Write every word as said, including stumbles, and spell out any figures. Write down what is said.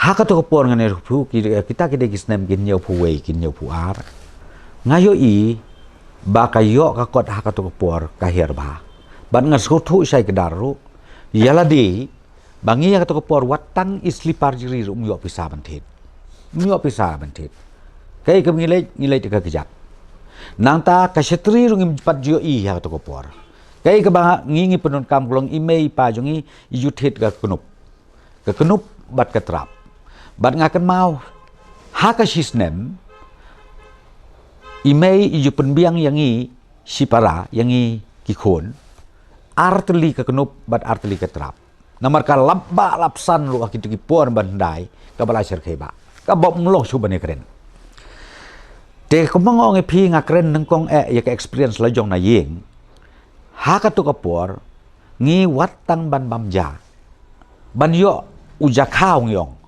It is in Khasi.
Ha kato ka por ngan ïathuh ki, kita ki dei ki snem ki hynñiewphew wei, ki hynñiewphew ar. Nga ïohi ba ka ïoh ka kot ha kato ka por ka hiar bha. Bad nga sngewthuh shai kdar ruh, ïa lade ba ngi ha kato ka por wat tang i slipar jri ruh ym ïoh pisa ban thied. Ym ïoh pisa ban thied. Kaei kaba ngi leit, ngi leit ka kjat. Nangta ka shatri ruh ngim pat ju ïohi ha kato ka por. Kaei kaba ngi, ngi pyndonkam ka long i mei i pa jong ngi i ju thied ka knup. Ka knup bad ka trap. Bad nga kynmaw ha ka shi snem i mei i ju pynbiang ïa ngi shipara, ïa ngi ki khun, ar tylli ka knup bad ar tylli ka trap. Namar ka lap bah lap san ruh ha kito ki por ban hyndai, kaba la syrkhei bah. Kaba ym long shuh ban ïakren. Te kumba nga ong ïa phi, nga kren nyngkong eh ïa ka experience la jong na ïing. Ha kato ka por ngi wat tang ban bam ja, ban ïoh u jakha, ngi ong,